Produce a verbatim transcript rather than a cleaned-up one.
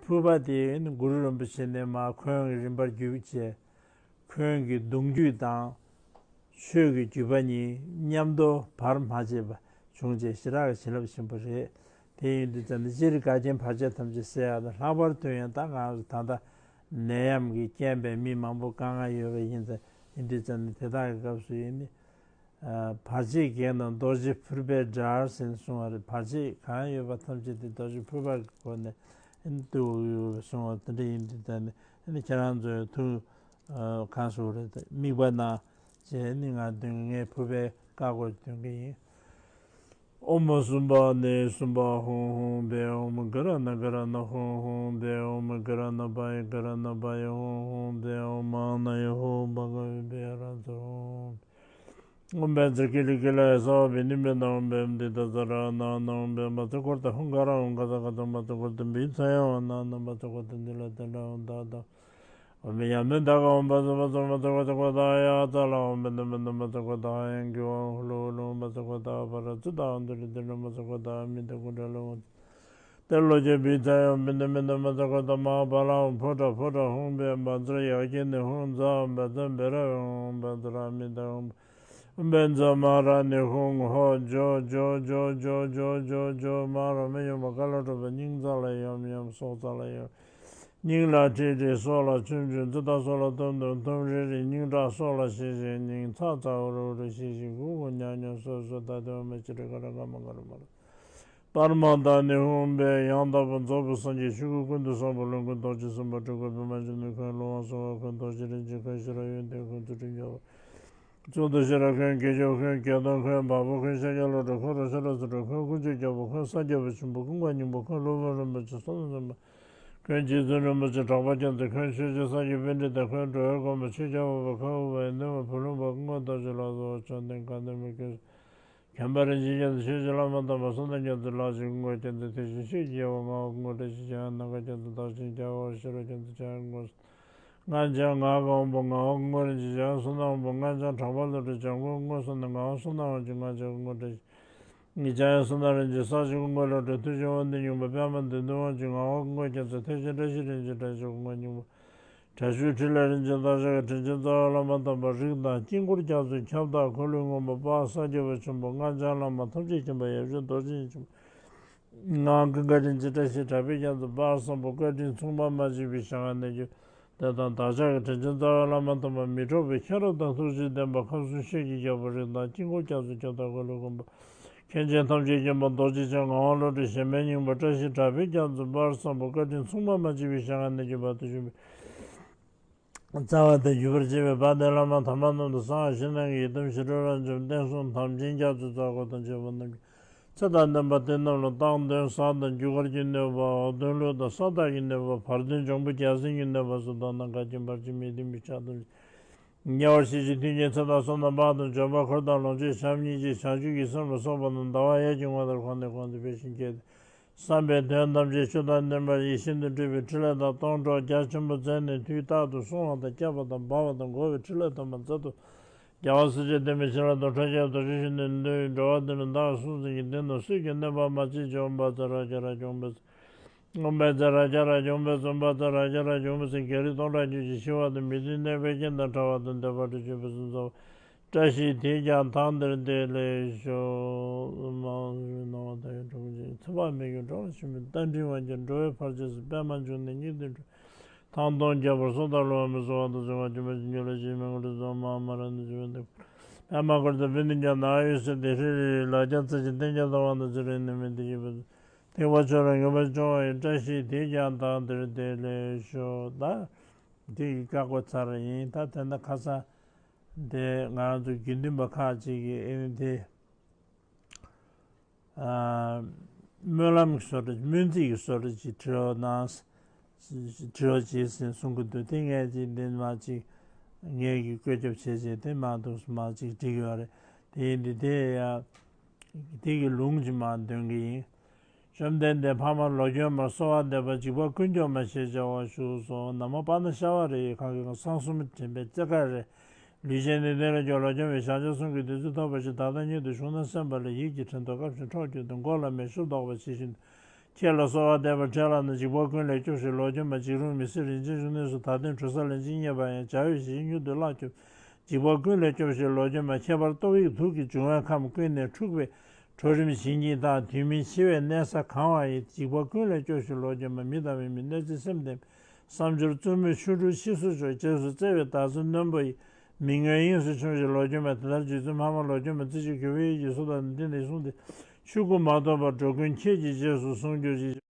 ཕུར་པ་དེ་ནི་གུ་རུ་རིན་པོ་ཆེ་ནས་མར་འཁོན་གྱི་རིམ་པར་བརྒྱུད་བྱས། འཁོན་གྱི་གདུང་རྒྱུད་དང་ཆོས་ཀྱི་བརྒྱུད་པ་གཉིས་མཉམ་དུ་བར་མ་ཆད་པ་བྱུང་རྗེས་ཞི་དྲག་གི་བྱིན་རླབས་ཆེན་པོ་རེད། དེ་ཡིན་དུས་ཙམ་ནས་སྤྱིར་འགལ་རྐྱེན་བར་ཆད་ཐམས་ཅད་སེལ་ཡག་དང་། ལྷག་པར་དུ་ཡང་ད་ང་ཚོ་ད་ལྟ་ནད་ཡམས་ཀྱི་རྐྱེན་པས་མི་མང་པོ་དཀའ་ངལ་ཡོད་པ་ཡིན་ཙང་། ཡིན་དུས་ཙམ་ནས་དེ་དག་གི་སྐབས་སུ་ཡིན་ནི། བར་ཆད་བགེགས་རྣམས་རྡོ་རྗེ་ཕུར་པས་བསྒྲལ་ཟེར་གསུངས་པ་རེད། བར་ཆད་གང་ཡོད་པ་ཐམས་ཅད་དེ་རྡོ་རྗེ་ཕུར་པ་གི་སྒོ་ནས་བཏུལ་དགོས་གསུངས་པ་དེ་འདྲ་ཡིན་དུས་ཙམ་ནས། ཁྱེད་རང་ཚོས་ཐུགས་གང་སོ་རེད། དམིགས་པ་གནང་བྱས་ནི་ང་འདོན། ངས་ཕུར་པའི་བཀའ་བསྒོ་འདོན་གྱི་ཡིན། ཨོཾ་སུམྦྷ་ནི་སུམྦྷ་ཧཱུྃ་ཧཱུྃ་བཻ། ཨོཾ་ག་ར་ན་ག་ར་ན་ཧཱུྃ་ཧཱུྃ་བཻ། ཨོཾ་ག་ར་ན་པ་ཡེ་ག་ར་ན་པ་ཡེ་ཧཱུྃ་ཧཱུྃ་བཻ། ཨོཾ་མ་ཧཱ་ན་ཡེ་ཧཱུྃ་བྷ་ག་ཝེ་བཻ་ཨ་ར་ཧ་ཏུ་ཧཱུྃ། ཨོཾ་བཛྲ་ཀི་ལི་ཀི་ལ་ཡ་སྭ་བྷཱ་བི་ནི་མི་ཏ། ཨོཾ་བཻ་ཨམ་ཏི་ཏ་ཙ་ར་ཨ་ན་ཨ་ན། ཨོཾ་བཻ་མ་ཙ་ཀོ་ཏ་ཧཱུྃ་ཀ་ར་ཧཱུྃ་ཀ་ཙ་ཀ་ཏ། མ་ཙ་ཀོ་ཏ་བི་ཙ་ཡ་ཨ་ན་ཨ་ན། མ་ཙ་ཀོ་ཏ་ཏི་ལ་ཏ་ལ་ཨ་ད་ད། ཨོཾ་བཻ་ཡ་མི་ཏ་ག་ཨོཾ་བཛྲ་བཛྲ། མ་ཙ་ཀོ་ཏ་ཀོ་ཏ་ཡ་ཙ་ལ། ཨོཾ་བཻ་ཏ་མི་ཏ། མ་ཙ་ཀོ་ཏ་ཧ་ཡང་གི་ཝ་ཧུ་ལུ་ཧུ་ལུ། མ་ཙ་ཀོ་ཏ་པ་ར་ཙི་ཏ་ཨ་ཏུ་རི་ཏི་ལ། མ་ཙ་ཀོ་ཏ་ཨ་མི་ཏ་ཀུ་ཏ་ལ་ཧཱུྃ། ཏེ་ལོ་ཀེ་བི་ཙ་ཡ་ཨོཾ་བཻ་ཏ་མི་ཏ། མ་ཙ་ཀོ་ཏ་མ་ཧཱ་པ་ལ་ཧཱུྃ། ཕོ་ཊ་ཕོ་ཊ་ཧཱུྃ་བཻ། བཛྲ་ཡ་ཀེ་ནི་ཧཱུྃ། ཛ་ཨོཾ་བཛྲ་བཻ་ར་ཝེ་ཧཱུྃ། བཛྲ་ཨ་མི་ཏ་ཧཱུྃ། ཨོཾ་བཻ་ཛ་མ་ཧཱ་ར་ནི་ཧཱུྃ། ཧོ་ཇོ་ཇོ་ཇོ་ཇོ་ཇོ་ཇོ་ཇོ། མ་ཧཱ་ར་མི་ཡོང་བ་ཀ་ལ་གྲུབ་པ། སྙིང་རྩ་ལ་ཡོམ་ཡོམ་སྲོག་རྩ་ལ་ཡོམ། སྙིང་ལ་ཁྲིག་ཁྲིག་སྲོག་ལ་ཆུམ་ཆུམ། ཙི་ཏ་སྲོག་ལ་ཐུམ་ཐུམ་ཐུམ་རིལ་རིལ། སྙིང་ཁྲག་སྲོག་ལ་ཤིག་ཤིག་སྙིང་། ཚ་ཚ་འུར་འུར་ཤིག་ཤིག་གུ་གུ་ཉག་ཉོག་སོད་སོད། ད་དེ་བ་མ་ཅི་རི་ཀ་ར་ག་མ་ག་རུ་མ་རུ། པར་མ་ཏ་ནི་ཧཱུྃ་བཻ། ཡང་དག་པར་རྫོགས་པའི་སངས་རྒྱས་ཆོས་སྐུ་ཀུན་ཏུ་བཟང་པོ་ལོངས་སྐུ་རྡོ་རྗེ་སེམས་དཔའ་སྤྲུལ་སྐུ་པདྨ་འབྱུང་གནས་འཁོན། ཀླུ་དབང་གསང་བ་འཁོན། རྡོ་རྗེ་རིན་ཆེན་འཁོན། ཤེས་རབ་ཡོན་ཏན་འཁོན། ཚུལ་ཁྲིམས་འབྱོར་པ། ཚུལ་དང་ཤེས་རབ་འཁོན། དགེ་སྦྱོར་འཁོན། བརྒྱད་སྟོང་འཁོན། བ་སྤུ་འཁོན། ཤཱཀྱ་བློ་གྲོས་འཁོན། རོ་ཤ་ར་སུ་འཁོན། དཀོན་མཆོག་རྒྱལ་པོ་འཁོན། སངས་རྒྱས་པ་ཆེན་པོ་འཁོན། ཀུན་དགའ་སྙིང་པོ་འཁོན། སློབ་དཔོན་རིན་པོ་ཆེ་གསང་བ་སེམས་དཔའ་འཁོན། རྗེ་བཙུན་རིན་པོ་ཆེ་གྲགས་པ་རྒྱ་མཚོ་འཁོན། ཆོས་རྗེ་སངས་རྒྱས་པཎྜི་ཏ་འཁོན། འགྲོ་བའི་མགོན་པོ་ཆོས་རྒྱལ་འོད་དཔག་འཁོན། ཨུ་པ་ཡེ་ནུ་མ་བུ་ལོན་པ་འཁོན། ལྟ་ཞིག་ལ་སོགས་བཅོམ་ལྡན་གང་འདུལ་མི་འཁོན། མཁྱེན་པ་རིན་ཆེན་རྒྱ་མཚོ་ཆོས་ཀྱི་བླ་མ་དམ་པ་བསོད་ནམས་རྒྱ་མཚོ་ལག་བཞི་སྐུ་འཁོར་རྒྱ་མཚོ། ཐེག་ཆེན་ཆོས་ཀྱི་རྒྱལ་པོ་ངག་དབང་སྐུ་འཁོར་བཀྲ་ཤིས་འཆང་། ནམ་མཁའ་རྒྱ་མཚོ་བདག་ཆེན་རྒྱལ་པོ་ཨ་ཤ་ར་རྒྱ་མཚོ་འཆང་སྐུ། སྔགས་འཆང་ངག་གི་དབང་པོ་ངག་དབང་སྐུ་འཁོར་རིན་ཆེན་འཆང་། བསོད་ནམས་དབང་པོ་སྔགས་འཆང་གྲགས་པ་བློ་གྲོས་འཆང་སྐུ་འཁོར། བསོད་ནམས་ངག་དབང་བསོད་ནམས་དབང་ཕྱུག་སྔགས་འཆང་སྐུ་འཁོར་རིན་ཆེན། ངག་འཆང་ཡང་བསོད་ནམས་རིན་ཆེན་ས་བཅུ་སྐུ་འཁོར་བློ་གྲོས། མཐུ་ཆེན་དབང་ལྡན་སྙིང་པོ་པདྨ་འདོད་འདུན་དབང་ཕྱུག་ངག་དབང་སྐུ་འཁོར་རྒྱ་མཚོ། ཐེག་ཆེན་བཀྲ་ཤིས་རིན་ཆེན་བཀྲ་ཤིས་སྐུ་འཁོར་སྙིང་པོ། དྲག་ཤུལ་ཕྲིན་ལས་རིན་ཆེན་སྟོབས་ཆེན་གྱི། དྲིན་ཅན་རྩ་བའི་བླ་མ་དམ་པ་རིགས་དང་དཀྱིལ་འཁོར་རྒྱ་མཚོའི་ཁྱབ་བདག་འཁོར་ལོའི་མངོན་པ་དཔལ་སངས་རྒྱས་པ་ཆེན་པོ་སྔགས་འཆང་བླ་མ་ཐམས་ཅད་མཁྱེན་པ་ཡབ་ཆེན་རྡོ་རྗེ་འཆང་། ངག་དབང་ཀུན་དགའ་རིན་ཆེན་བཀྲ་ཤིས་གྲགས་པའི་རྒྱ་མཚོ། དཔལ་བཟང་པོ་བཀའ་དྲིན་མཚུངས་པ་མ་མཆིས་པའི་ཞལ་སྔ་ནས་བརྒྱུད་དེ་དང་། བདག་ཅག་གི་དྲིན་ཅན་རྩ་བའི་བླ་མ་དམ་པ་མི་འཕྲོགས་པའི་མཁྱེན་རབ་དང་ཐུགས་རྗེ་ལྡན་པ་ཁམས་གསུམ་ཤེལ་གྱི་རྒྱལ་པོ་རིགས་དང་དཀྱིལ་འཁོར་རྒྱ་མཚོའི་ཁྱབ་བདག་འཁོར་ལོའི་མགོན་པོ། མཁན་ཆེན་ཐམས་ཅད་མཁྱེན་པ་རྡོ་རྗེ་འཆང་ངག་དབང་བློ་གྲོས་གཞལ་མེད་སྙིང་པོ་བཀྲ་ཤིས་གྲགས་པའི་རྒྱ་མཚོ། དཔལ་བཟང་པོ་བཀའ་དྲིན་མཚུངས་པ་མ་མཆིས་པའི་ཞལ་སྔ་ནས་བརྒྱུད་པར་དུ་བྱོན་པའི་རྩ་བ་དང་བརྒྱུད་པར་བཅས་པའི་དཔལ་ལྡན་བླ་མ་དམ་པ་རྣམས་དང་། གསང་བ་ཞིང་རྣམས་ཀྱི་ཡི་དམ་ཞི་ཁྲོ་རབ་འབྱམས་བསྟན་སྲུང་དམ་ཅན་རྒྱ་མཚོའི་ཚ་འགོ་དང་བཅས་པ་རྣམས་ཀྱི་ཚེ་དང་ལྡན་པ་དེ་རྣམས་ལ་སྟེང་གདོན་གཟའ་དང་རྒྱུ་སྐར་གྱི་གནོད་པ། འོག་གདོན་ཀླུ་དང་ས་བདག་གི་གནོད་པ། བར་གདོན་འབྱུང་པོ་བརྒྱ་བྱིན་གྱི་གནོད་པ་སོགས་དང་། ནམ་མཁའ་སྤྱན་འབར་གྱི་མི་མཐུན་པའི་ཕྱོགས་ཐམས་ཅད། དམྱལ་བར་ཤེས་བཞིན་མཐུན་རྐྱེན་ཚེ་དང་བསོད་ནམས་དཔལ་དང་འབྱོར་པ་འཁོར་དང་ལོངས་སྤྱོད་བྱམས་སྙིང་རྗེ་བྱང་ཆུབ་ཀྱི་སེམས་ལ་སོགས་པ་རྣམས་ཟླ་བ་ཡར་གྱི་ངོ་ལྟར་གོང་ནས་གོང་དུ་འཕེལ་ཞིང་རྒྱས་ཏེ། བསམ་པའི་དོན་ཐམས་ཅད་ཆོས་དང་མཐུན་པར་ཡིད་བཞིན་དུ་སྒྲུབ་པའི་ཕྲིན་ལས་དང་སྡོང་གྲོགས་རྒྱ་ཆེན་པོ་མཛད་ནས། དུས་རྟག་ཏུ་བསྲུང་བ་དང་བསྐྱབ་པ་དང་སྦ་བ་དང་བསྒོ་བའི་ཕྲིན་ལས་དམ་པ་མཛད་དོ། རྒྱལ་བ་སྲས་བཅས་བསྟན་པའི་བྱིན་རླབས་དང་ཁྲོ་རྒྱལ་རྡོ་རྗེ་ཞི་གནས་འདུལ་བའི་འགྲོ་བ་འདི་ནི་བདག་གསུང་ཟིན་གྱི། འདི་ནི་སུས་ཀྱང་གནོད་པ་མ་མཆིས་ཀྱང་། ཨོཾ་བཛྲ་ཛྙཱ་ར་གྱོཾ་བཛྲ། ཨོཾ་བཛྲ་ཛྙཱ་ར་གྱོཾ་བཛྲ། ཨོཾ་བཛྲ་ཛྙཱ་ར་གྱོཾ་བཛྲ། རྒྱལ་རིགས་སྟོང་ཕྲག་རྒྱུད་ཀྱི་ཞི་བ་དང་། མི་མཐུན་གནོད་པའི་རྐྱེན་དང་བྲལ་བ་དང་ལྡན་པ་དང་བྱོན་པའི་གསུང་རྩ་བ། བཀྲ་ཤིས་དེས་ཀྱང་དེང་འདིར་བདེ་ལེགས་ཤོག། མ་ནོར་བ་དང་ཡང་གྲོགས་ཀྱི་ཚེ་དཔག་མེད་ཀྱི་འགྲོ་བ་ཞི་མི་རྟ་མགྲིན་དབང་གྱུར། འགྲོ་བའི་བར་ཆད་སེལ་པདྨ་འབྱུང་གནས་སྙིགས་དུས་འགྲོ། ཐང་སྟོང་རྒྱལ་པོར་སྲོག་དང་བསླུ་བ་མེད། གསོལ་བ་དང་གསོལ་བ་སྦྱིན་པ་ཅི་འབྱོར་ལ། ཕྱིར་མི་མངོན་པར་བཟུང་བ་མ་མ་ར་ནི་ཞི་བའི་འདེགས། པདྨ་འཁོར་དང་པཎྜི་ཏ་ནགས་གཡུལ་ས་དེ་ཧྲི་རི་རི། ལ་རྒྱ་རྩེ་ཆེན་བསྟན་རྒྱ་དང་དབང་དང་ཚེ་རིང་ནུས་མེད་དེ་ཡིན་པ། ཐེག་པ་ཆོས་རབ་ངེས་པར་སྐྱོང་བ་ཡི། བཀྲ་ཤིས་དེས་ཀྱང་དེང་འདིར་བདེ་ལེགས་ཤོག། ད་དེ་ཡི་བཀའ་བསྒོ་ཚར་ཡིན། ད་དེ་འདྲ་ཁ་སང་དེ་ང་རང་ཚོ་དགེ་འདུན་པ་ཁག་ཅིག་གིས་ཨེ་ནི་དེ་ཨ་སྨོན་ལམ་གྱི་བཟོ་འདྲ། སྨོན་ཚིག་གི་བཟོ་འདྲ་ཅིག་བྲིས་གནང་། བྲིས་རོགས་བྱེད་ཟེར་གསུང་གི་འདུག། དེ་ངས་ཅིག་འདི་མ་ཅིག་ངས་ཀྱི་བཀོད་ཁྱབ་བྱས་བྱས་དེ་མ་འདུག་མ་ཅིག་བྲིས་ཡོད་རེད། དེ་ཡིན་དུས་དེ་ཡ་དེ་གི་ལུང་ཅིག་མར་འདོན་གི་ཡིན། བཅོམ་ལྡན་འདས་འཕགས་མ་ལོ་གྱོན་མར་གསོལ་བ་འདེབས་པ། འཇིགས་པ་ཀུན་ཀྱང་མ་ཞེས་བྱ་བ་བཞུགས་སོ། ན་མོ་པ་ཎ་ཤ་བ་རི་ཡི་ཁ་གི་ཁང་གསང་གསུམ་འདྲེན་པའི་རྩེ་དཀར་རི། ལུས་ཅན་ནད་གདོན་ལས་སྐྱོབ་ལོ་གྱོན་པའི་ཞལ་ཆེམས་གསུམ་གྱི་བདུད་རྩི་ཐོབ་པར་ཤོག། ད་ལྟ་ཉིད་དུ་བཞུགས་ན་སེམས་པ་ལ་ཡིད་ཀྱི་དྲན་རྟོག་སྐབས་ཤིག་འཕྲོག་གྱུར་ཏེ། མགོ་ལ་མེ་ཤོག་ལྡོག་པ་ཇི་བཞིན་དུ། ཁྱེད་ལ་གསོལ་བ་འདེབས་པར་བྲེལ་བ་ན། འཇིགས་པ་ཀུན་ལས་སྐྱོབས་ཤིག་ལོ། སྐྱོབ་མ་འཇིགས་རུང་མི་སྲིད་རིན་ཆེན་གཞོན་ནུ་སུ། ད་ཐེངས་གྲོལ་ས་ལན་གཅིག་རྙེད་པ་ཡིན། བྱ་བའི་གཞི་མྱུར་དུ་བརླག་སྐྱོབ། འཇིགས་པ་ཀུན་ལས་སྐྱོབས་ཤིག་ལོ། སྐྱོབ་མ་ཁྱད་པར་རྟོག་ཡིག་དུག་གི་འབྱུང་བའི་ཁམས་ཀུན་ནས་འཁྲུགས་པའི་འཕྲོ་རིམ་བྱིན་གྱིས་བདག་དུས་མིན་འཆི་བའི་གནས་ས་གང་བ་ཡི། འཇིགས་པ་ཀུན་ལས་སྐྱོབས་ཤིག་ལོ། སྐྱོབ་མ་མི་དང་མི་མིན་གནོད་འཚེ་སེམས་ལྡན། བསམ་སྦྱོར་རྩུབ་མོས་ཆོ་འཕྲུལ་ཕྱིས་སུ་ཕྱོགས། རྗེས་སུ་བརྩེ་བའི་བདག་འཛིན་རྣོན་པོ་ཡིས། མི་མངོན་དབྱིངས་སུ་མཆོངས་ཤིག་ལོ། སྐྱོབ་མ་དེ་ལྟར་རྗེ་བཙུན་འཕགས་མ་ལོ། སྐྱོབ་མ་རྩེ་གཅིག་གུས་པས་ཡིད་ཀྱིས་གསོལ་དང་ནི། འདི་ནི་གསུངས་ཏེ། ཆོས་སྐུ་མ་ཐོབ་བར་འགྲོ་ཀུན་ཁྱེད་ཀྱི་རྗེས་སུ་བཟུང་གྱུར་ཅིག།